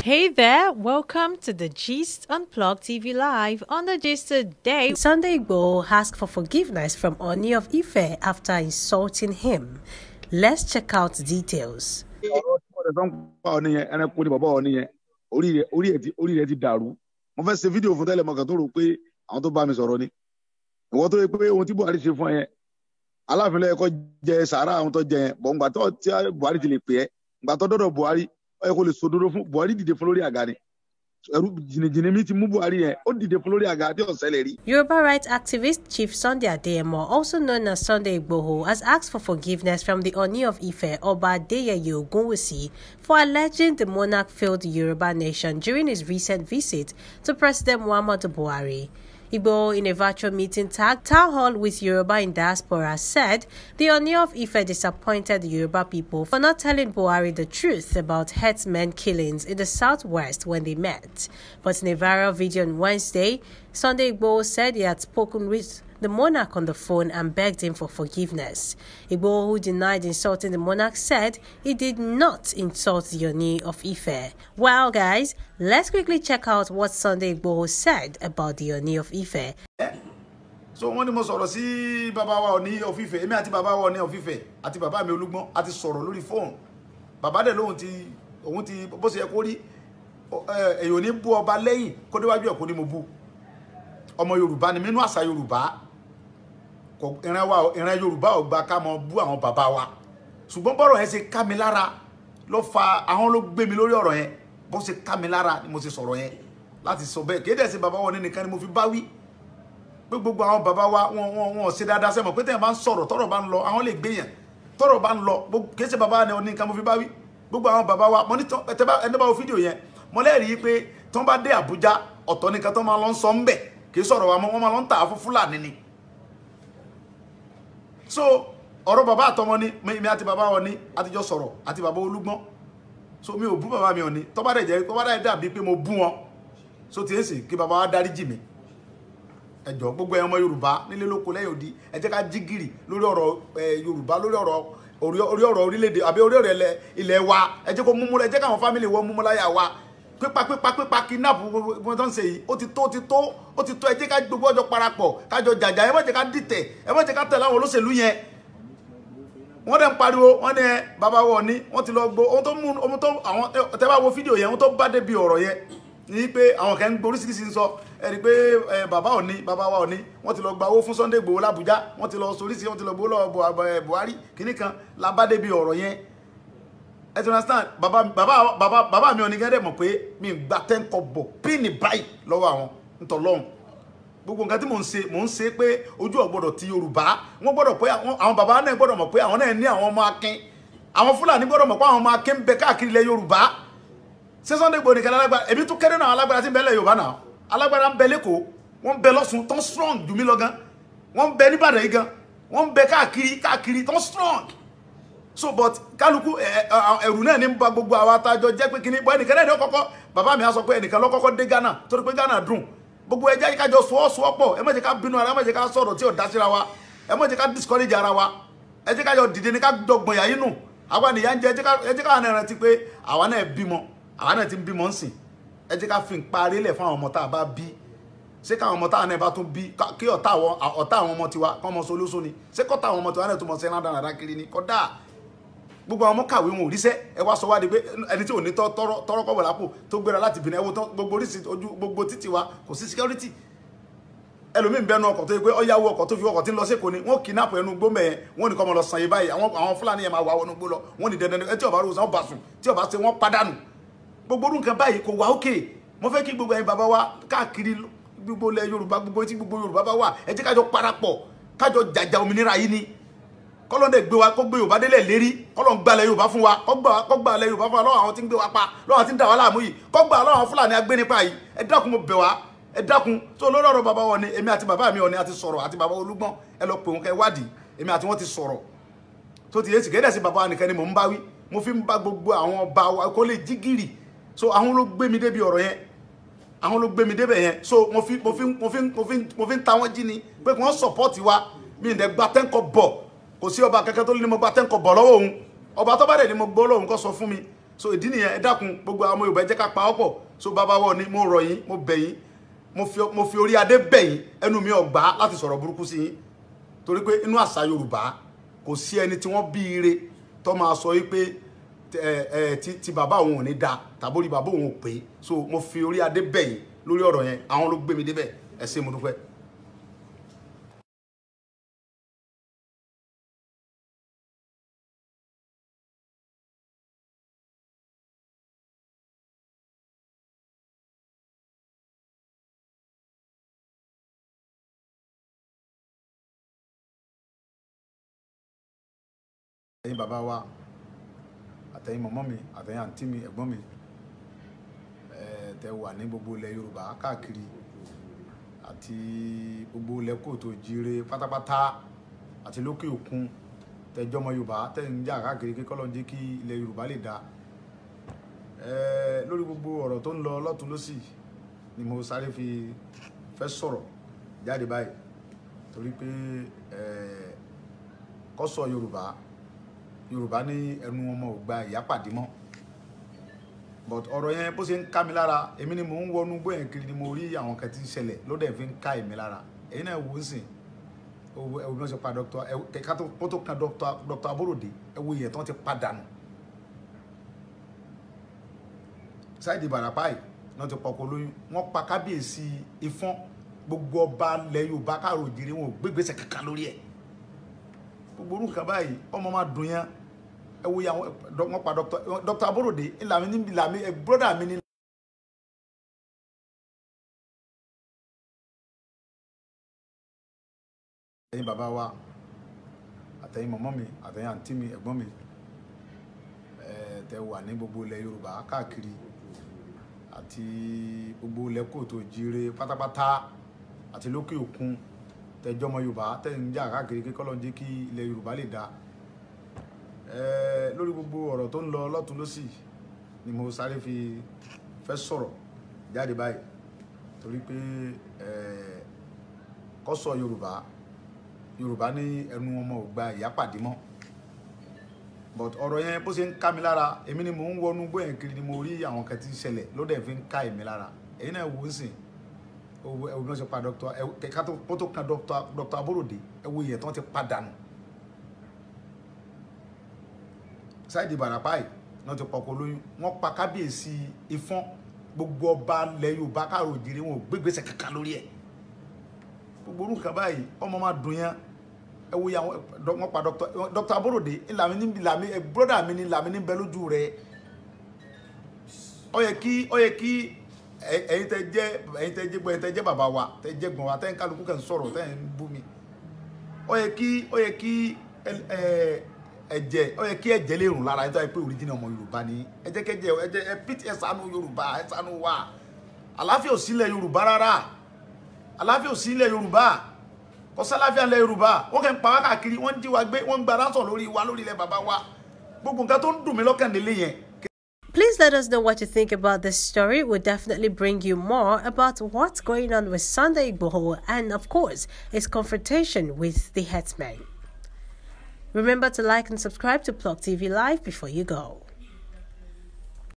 Hey there, welcome to the Gist Unplugged TV Live. On the Gist today, Sunday Igboho asked for forgiveness from Ooni of Ife after insulting him. Let's check out details. Ọ̀rọ̀ tí wọ́n rẹ̀ fẹ́ ń pa ọ nìyẹn, ẹranko ni bàbá ọ nìyẹn, orí rẹ̀ ti dàrú. Mo fẹ́ ṣe fídíò fún tẹ́lẹ̀, mo kàn tó rò pé àwọn tó bá mi sọ̀rọ̀ ni. Ìwọ́n tó yẹ pé ohun tí Buhari ṣe fún ẹ yẹn, Aláàfin ló yẹ kó jẹ sàárà àwọn tó jẹ yẹn bọ̀. Ǹgbà tó tí Buhari ti lè pè é, ǹgbà tó dọ́dọ̀ Buhari, ó yẹ kó lè sòdodo fún Buhari. Dìde fún lórí àga ni ẹrú jìnnìjìnnì mi ti mú Buhari yẹn, ó dìde fún lórí àga tí ò ṣẹlẹ̀ rí. Yoruba rights activist Chief Sunday Adeyemo, also known as Sunday Igboho, has asked for forgiveness from the Ooni of Ife, Oba Adeyeye Ogunwusi, for alleging the monarch failed the Yoruba nation during his recent visit to President Muhammadu Buhari. Igboho, in a virtual meeting tagged Town Hall with Yoruba in Diaspora, said the Ooni of Ife disappointed the Yoruba people for not telling Buhari the truth about herdsmen killings in the southwest when they met. But in a viral video on Wednesday, Sunday Igboho said he had spoken with the monarch on the phone and begged him for forgiveness. Igboho, who denied insulting the monarch, said he did not insult the Ooni of Ife. Well, guys, let's quickly check out what Sunday Igboho said about the Ooni of Ife. So wọ́n ní mo sọ̀rọ̀ sí bàbá wa Ọọ̀ni of Ifẹ̀. Èmi àti bàbá wa Ọọ̀ni of Ifẹ̀ àti bàbá mi Olúgbọ́n àti sọ̀rọ̀ lórí fóònù. Bàbá dẹ̀ lóhun ti òun ti bó ṣe yẹ kó rí. Èyàn ò ní bú ọba lẹ́yìn kó déwájú ẹ̀ kó ní mo bú. Ọmọ Yorùbá ni mí, nínú àṣà Yorùbá, ìran wa, ìran Yorùbá ò gbà ká mọ bú àwọn bàbá wa. Ṣùgbọ́n bọ́rọ̀ yẹn ṣe ká mi lára ló fa àwọn ló gbé mi lórí ọ̀rọ̀ yẹn. Bó ṣe ká mi lára ni mo ṣe sọ̀rọ̀ yẹn láti sọ bẹ́ẹ̀. Kéde ẹ̀sìn bàbá wọn ní nìkan ni mo fi bá wí pé gbogbo àwọn bàbá wa, wọn ṣe dáadáa. Sẹ́mọ̀ pé tẹ̀yàn bá ń sọ̀rọ̀, tọ́rọ̀ bá ń lọ, àwọn lè gbéyàn tọ́rọ̀ bá ń lọ. Kìí ṣe bàbá ni nìkan mo fi bá wí, gbogbo àwọn bàbá wa. Mo ní ẹni bá wo fídíò yẹn, mo lẹ́rìí pé tí wọ́n bá dé Àbújá, ọ̀tọ̀ nìkan tó máa lọ ń sọ ń bẹ̀, kì í sọ̀rọ̀ wa mọ́, wọ́n máa lọ ń tà á fún Fúlàní ni. So ọ̀rọ̀ bàbá àtọmọ ni mi àti bàbá wọn ní àtijọ́ sọ̀rọ̀ àti bàbá Olúgbọ́n. So mi ò bú bàbá mi ò ní. Tó bá dẹ̀ jẹ́, tó bá dẹ̀ dàbí pé mo bú wọn, so tí èsì kí bàbá wa dáríjì mi. Ẹ jọ̀ọ́, gbogbo ẹ̀yin ọmọ Yorùbá nílé lóko lẹ́yìn odi, ẹ jẹ́ ká jí gìrì lórí ọ̀rọ̀ Yorùbá, lórí ọ̀rọ̀ orí ọ̀rọ̀ orílẹ̀-èdè àbí orí ọ̀rọ̀ ilẹ̀ wa. Ẹ jẹ́ kó múmú, ẹ jẹ́ káwọn family wọ́n múmú láyà wa. Pípa, pípa, pípa, kidnap, gbogbo tó ń ṣe yìí, ó ti tó, ó ti tó, ó ti tó. Ẹ jẹ́ ká gbogbo ọjọ́ parapọ̀, kájọ jàjà. Ẹ má jẹ́ ká dìtẹ̀, ẹ má jẹ́ ká tẹ̀lé àwọn olóṣèlú yẹn. Wọ́n dẹ̀ ń pariwo, wọ́n ní ẹ bàbá wọ̀ ní wọ́n ti lọ gbó ohun tó mú ohun tó àwọn. Tẹ́ bá wo fídíò yẹn, ohun tó bá débi ọ̀rọ̀ yẹn ní pé àwọn kan ń gbọ́ oríṣiríṣi ń sọ. Ẹ rí i pé ẹ bàbá òní, bàbá wa òní, wọ́n ti lọ gba owó fún Sunday Igboho l'Abuja, wọ́n ti lọ soríṣi, wọ́n ti lọ gbowó lọ́wọ́ Buhari kìíní kan la bá débi ọ̀rọ̀ yẹn. Ẹ ti understand? Bàbá bàbá bàbá bàbá mi ò ní gẹ́gẹ́ mọ̀ pé mi ń gba 10 kọ́bọ̀ píìnì báyìí lọ́wọ́ àwọn ntọ̀lọ́hún. Gbogbo nǹkan tí mò ń ṣe, mò ń ṣe pé ojú ò gbọ́dọ̀ ti Yorùbá. Wọ́n gbọ́dọ̀ pé àwọn bàbá náà gbọ́dọ̀ mọ̀ pé àwọn náà ní àwọn ọmọ akin. Àwọn Fúlàní gbọ́dọ̀ mọ̀ pé àwọn ọmọ akin ń bẹ káàkiri ilẹ̀ Yorùbá. Ṣé Sunday Igboho nìkan alágbára? Èmi tún kéré náà. Alágbára tí ń bẹ lẹ̀ Yorùbá náà, alágbára ń bẹ l'Ékòó, wọ́n ń bẹ l'Ọ́ṣun tó ń strong jù mí lọ gan, wọ́n ń bẹ n'Ìbàdàn yìí gan, wọ́n ń bẹ káàkiri káàkiri tó ń strong. So but kálukú ẹrù náà ní ba gbogbo àwa àtàjọ jẹ́ pé kíní bọ́. Ẹnìkan náà ní ọkọ̀kọ́ bàbá mi á sọ pé ẹnìkan lọ́kọ́kọ́ dé Ghana torí pé Ghana dùn. Gbogbo ẹ jẹ́ kájọ sọ́wọ́sowọ́pọ̀. Ẹ má jẹ́ ká bínú ara, ẹ má jẹ́ ká sọ̀rọ̀ tí ò dá síra wa, ẹ má jẹ́ ká discourage ara wa. Ẹ jẹ́ kájọ dìde ní ká dọ̀gbọ̀n yà yín nù. Àwa nìyà ń jẹ. Ẹ jẹ́ ká náà rántí pé àwa náà bímọ, àwa náà ti ń bímọ ń sìn. Ẹ jẹ́ ká fi ń parí lẹ̀ fún àwọn ọmọ tá a bá bí. Ṣé káwọn ọmọ táwọn náà bá tún bí, kí ọ̀tá àwọn ọmọ tiwa kọ́ ọmọ solóso ni? Ṣé kọ́tà àwọn ọmọ tiwa náà tún mọ̀ sí ẹ̀rán dáradára kiri ni? Kódà gbogbo àwọn ọmọ kàwé, wọn ò ríṣẹ́. Ẹ wá sọ wá di pé ẹni tí ò ní tọrọ kọ́bọ̀ lápò tó gbéra láti Benin. Ẹ wo tán, gbogbo oríṣi ojú gbogbo títì wa, kò sí security. Ẹlòmíín bẹnu ọkọ̀ tó yẹ pé ọ̀yáwó ọkọ̀ tó fi ọkọ̀ tí ń lọ sí Èkó ni wọ́n kidnap ẹnu gbó mẹ́yẹn. Wọ́n ní kọ́ ọmọ lọ san yé báyìí. Àwọn Fúlàní yẹn máa wà wọnú gbó lọ. Wọ́n ní dandan ẹ tí ọba rò sàn bá sùn, tí ọba ṣe wọ́n padànù. Gbogbo orú nǹkan báyìí kò wá òkè. Mo fẹ́ kí gbogbo ẹ̀yin bàbá wa káàkiri gbogbo ilẹ̀ Yorùbá, gbogbo tí gbogbo Yorùbá bá wà, ẹ jẹ́ kájọ parapọ̀, kájọ jàjà òmìnira yìí ni. Kọ́lọ́n dẹ̀ gbé wa, kó gbé Yorùbá délẹ̀ lérí. Kọ́lọ́n gbalẹ̀ Yorùbá fún wa, kó gbalẹ̀ Yorùbá fún wa lọ́wọ́ àwọn tí ń gbé wa pa, lọ́wọ́ àwọn tí ń dà wá láàmú yìí, kó gbà lọ́wọ́ àwọn Fúlàní agbénipa yìí. Ẹ dákun, mo bẹ̀ wá, ẹ dákun. Tó lórí ọ̀rọ̀ bàbá wọn ni èmi àti bàbá mi Ọ̀ní àti sọ̀rọ̀ àti bàbá Olúgbọ́n. Ẹ lọ pè wọn kẹ́ wádìí, èmi àti wọn ti sọ̀rọ̀. Tó ti yé sì kéde sí bàbá wa nìkan ni mò ń bá wí, mo fi ń bá gbogbo àwọn ọba wa kó lè jí gìrì. So àwọn ló gbé mi débi ọ̀rọ̀ yẹn, àwọn ló gbé mi débẹ̀ yẹn. So mo fi ń ta wọ́n jí ni pé kí wọ́n support wa. Mi ì dẹ̀ gba 10 kọ́bọ̀. Kò sí ọba kankan tó ní mo gba 10 kọ́bọ̀ lọ́wọ́ òun. Ọba tó bá dẹ̀ ní mo gbọ́ lọ́wọ́ òun, kó sọ fún mi. So ìdí nìyẹn, ẹ dákun, gbogbo àwọn ọmọ Yorùbá, ẹ jẹ́ ká pa ọ́ pọ̀. So bàbá wa ni, mo rọ̀ yín, mo bẹ̀ yín, mo fi orí adé bẹ̀ yín. Ẹnu mi ò gbà láti sọ̀rọ̀ burúkú sí yín, torí pé inú àṣà Yorùbá kò sí ẹni tí wọ́n bí ire tó máa sọ wípé ti bàbá òun ò ní da tàbí orí bàbá òun ò pé. So mo fi orí adé bẹ̀ yín lórí ọ̀rọ̀ yẹn, àwọn ló gbé mi débẹ̀. Ẹ ṣé, mo dúpẹ́. Ẹ̀yin bàbá wa, àtẹ̀yin mọ̀mọ́ mi, àtẹ̀yin àǹtí mi, ẹ̀gbọ́n mi, tẹ́ wà ní gbogbo ilẹ̀ Yorùbá káàkiri àti gbogbo ilẹ̀ kóòtù òjìire pátápátá àti lókè òkun, tẹ́jọ́ ọmọ Yorùbá tẹ́ ń jà káàkiri kí Ọlọ́run jẹ́ kí ilẹ̀ Yorùbá lè dáa. Lórí gbogbo ọ̀rọ̀ tó ń lọ lọ́tún lọ́sì ni mo sáré fi fẹ́ sọ̀rọ̀ jáde báyìí, torí pé kọ́sọ̀ Yorùbá, Yorùbá ní ẹnu ọmọ ò gba ìyá pàdé mọ́. But ọ̀rọ̀ yẹn bó ṣe ń ká mi lára, èmi ni mò ń wọnú gbóyè kiri ni mo rí àwọn kan tí ń ṣẹlẹ̀ ló dẹ̀ fi ń ká èmi lára. Èyí náà wò ó sìn, ẹ wo bí wọ́n ṣe pa Dr. ká tó kan Dr. Aborode, ẹ wo ìyẹn tí wọ́n ti padànù sáìdì Ìbàràpá yìí náà ti pọkọ lóyún, wọ́n pa kábíyèsí Ifọ̀n, gbogbo ọba ilẹ̀ Yorùbá káàró òjìrì wọn ò gbégbèsè kankan lórí ẹ̀. Gbogbo orúkọ báyìí ọmọ máa dùn yẹn. Ẹ wo àwọn wọ́n pa Dr. Aborode, ìlàmí ní ìlàmí brother mi ní. Ẹ̀yin bàbá wa, àtẹ̀yin mọ̀mọ́ mi, àtẹ̀yin àǹtí mi, ẹ̀gbọ́n mi, tẹ́ wà ní gbogbo ilẹ̀ Yorùbá káàkiri àti gbogbo ilẹ̀ kóòtù òjìire pátápátá àti lókè òkun, tẹ́jọ́ ọmọ Yorùbá tẹ́ ń jà káàkiri kí Ọlọ́run jẹ́ kí ilẹ̀ Yorùbá lè dáa. Lórí gbogbo ọ̀rọ̀ tó ń lọ lọ́tún lọ́sì ni mo sáré fi fẹ́ sọ̀rọ̀ jáde báyìí, torí pé kọ́sọ̀ Yorùbá, Yorùbá ní ẹnu ọmọ ò gba ìyá pàdé mọ́. But ọ̀rọ̀ yẹn bó ṣe ń ká mi lára, èmi ni mò ń wọnú gbóyè kiri ni mo rí àwọn kan tí ń ṣẹlẹ̀ ló dẹ̀ fi ń ká èmi lára. Èyí náà wò ó sìn, ẹ wo bí wọ́n ṣe pa Dr. ká tó kan Dr. Aborode, ẹ wo ìyẹn tí wọ́n ti padànù sáìdì Ìbàràpá yìí náà ti pọkọ lóyún, wọ́n pa kábíyèsí Ifọ̀n, gbogbo ọba ilẹ̀ Yorùbá káàró òjìrì wọn ò gbégbèsè kankan lórí ẹ̀. Gbogbo orúkọ báyìí ọmọ máa dùn yẹn. Ẹ wo àwọn wọ́n pa Dr. Aborode, ìlàmí ní ìlàmí brother mi ní ìlàmí ní bẹ lójú rẹ̀. Ó yẹ kí ẹ̀yin tẹ́ jẹ́ ẹ̀yin tẹ́ jẹ́ gbọ́ ẹ̀yin tẹ́ jẹ́ bàbá wa, tẹ́ jẹ́ gbọ́n wa, tẹ́ ń kálukú kẹ́ ń sọ̀rọ̀, tẹ́ ń bú mi, ó yẹ kí ẹ̀jẹ̀, ó yẹ kí ẹ̀jẹ̀ lè rùn lára ẹ tó yẹ pé original ọmọ Yorùbá ni. Ẹ jẹ́ kẹ́jẹ́ ẹ jẹ́ ẹ pìtì, ẹ ṣàánú Yorùbá, ẹ ṣàánú wa. Àlàáfíà ò sílẹ̀ Yorùbá rárá, àlàáfíà ò sílẹ̀ Yorùbá, kò sálàáfíà lẹ̀ Yorùbá. Wọ́n kẹ́ ń pa wá káàkiri, wọ́n ń jí wa gbé, wọ́n ń gba ransom lórí wa lórí ilẹ̀ bàbá wa. Gbogbo nǹkan tó ń dùn mí lọ́kàn nílé yẹn. Please let us know what you think about this story. We'll definitely bring you more about what's going on with Sunday Igboho and, of course, his confrontation with the headsman. Remember to like and subscribe to Plug TV Live before you go.